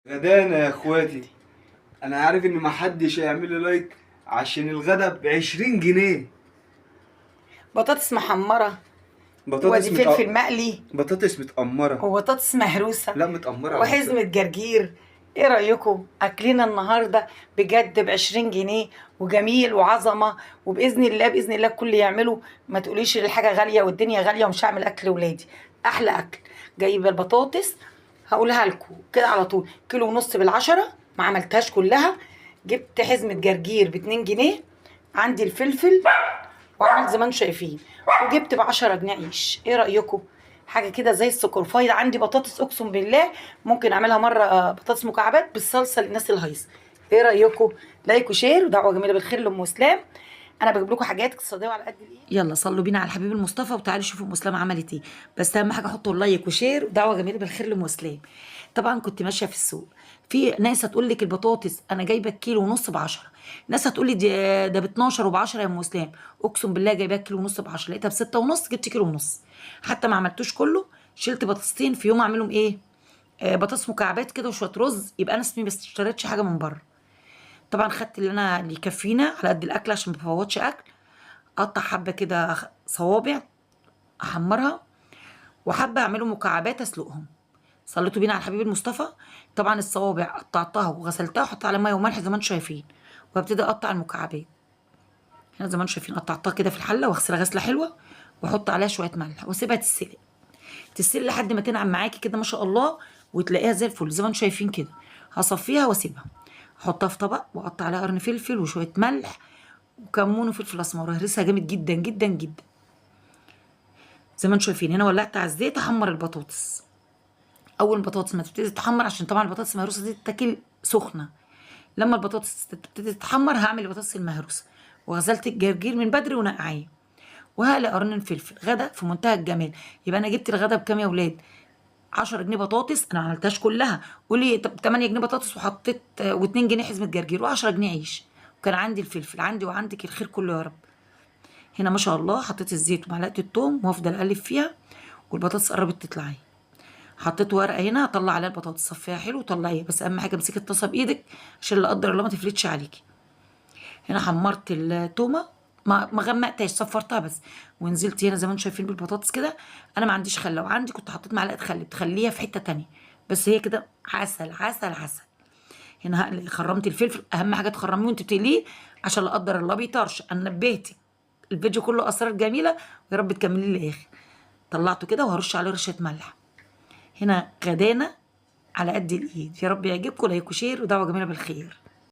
غدانا يا اخواتي. انا عارف ان محدش هيعمل لي like عشان الغدا ب20 جنيه. بطاطس محمرة. بطاطس وادي فلفل مقلي. بطاطس متقمره. وبطاطس مهروسه. لا متقمره على وحزمه جرجير. ايه رايكم اكلنا النهارده بجد ب20 جنيه وجميل وعظمه، وباذن الله باذن الله الكل يعمله. ما تقوليش الحاجة غالية والدنيا غالية ومش هعمل اكل ولادي. احلى اكل. جايبه البطاطس هقولها لكم كده على طول، 1.5 كيلو بال10، ما عملتهاش كلها. جبت حزمه جرجير ب2 جنيه، عندي الفلفل وعملت زي ما انتم شايفين، وجبت ب10 جنيه عيش. ايه رايكم؟ حاجة كده زي السكر. فايض عندي بطاطس، اقسم بالله ممكن اعملها مرة بطاطس مكعبات بالصلصه للناس الهايصه. ايه رايكم؟ like و share ودعوة جميلة بالخير لام اسلام. انا بجيب لكم حاجات اقتصادية وعلى قد الايد. يلا صلوا بينا على الحبيب المصطفى وتعالوا شوفوا ام اسلام عملت ايه. بس اهم حاجة حطوا like و share ودعوة جميلة بالخير لام اسلام. طبعا كنت ماشية في السوق، في ناس هتقول لك البطاطس انا جايبه 1.5 كيلو ب10، ناس هتقول لي ده ب 12 وب10 يا ام اسلام. اقسم بالله جايباها 1.5 كيلو ب10، لقيتها ب6.5، جبت 1.5 كيلو. حتى ما عملتوش كله، شلت بطاطستين في يوم اعملهم ايه، بطاطس مكعبات كده وشوية رز، يبقى انا اسمي بس اشتريتش حاجة من بره. طبعا خدت اللي انا اللي يكفينا على قد الاكل عشان ما بفوتش اكل. اقطع حبه كده صوابع احمرها، وحبه اعملهم مكعبات اسلقهم. صليتوا بينا على الحبيب المصطفى. طبعا الصوابع قطعتها وغسلتها وحطيت على مية وملح زي ما انتم شايفين، وابتدي اقطع المكعبات هنا زي ما انتم شايفين. قطعتها كده في الحلة واغسلها غسله حلوة واحط عليها شوية ملح واسيبها تتسلق، تتسلق لحد ما تنعم معاكي كده ما شاء الله، وتلاقيها زي الفل زي ما انتم شايفين كده. هصفيها واسيبها، احطها في طبق واقطع عليها قرن فلفل وشوية ملح وكمون وفلفل اسمر، وهرسها جامد جدا جدا جدا زي ما انتم شايفين. هنا ولعت على الزيت احمر البطاطس. اول البطاطس ما تبتدي تتحمر، عشان طبعا البطاطس المهروسه دي تتاكل سخنة. لما البطاطس تبتدي تتحمر هعمل البطاطس المهروسه، وغسلت الجرجير من بدري ونقعيه، وهقلي قرنين فلفل. غدا في منتهى الجمال. يبقى انا جبت الغدا بكام يا ولاد؟ 10 جنيه بطاطس، انا ما عملتهاش كلها. قولي طب 8 جنيه بطاطس وحطيت و2 جنيه حزمه جرجير و10 جنيه عيش، وكان عندي الفلفل. عندي وعندك الخير كله يا رب. هنا ما شاء الله حطيت الزيت ومعلقة الثوم وافضل اقلب فيها، والبطاطس قربت تطلع اهي. حطيت ورقة هنا اطلع عليها البطاطس، صفيها حلو وطلعيها، بس اهم حاجة امسكي الطاسه بايدك عشان لا قدر الله ما تفلتش عليكي. هنا حمرت التومه، ما غمقتهاش، صفرتها بس، ونزلت هنا زي ما انتم شايفين بالبطاطس كده. انا ما عنديش خل، لو عندي كنت حطيت معلقه خل بتخليها في حتة تانية، بس هي كده عسل عسل عسل. هنا هقلي خرمت الفلفل، اهم حاجة تخرميه وانت بتقليه عشان لا قدر الله بيطرش. انا نبهتك، الفيديو كله اسرار جميلة ويا رب تكملي للاخر. طلعته كده وهرش عليه رشه ملح. هنا غدانا على قد الايد، يا رب يعجبكم. like و share ودعوة جميلة بالخير.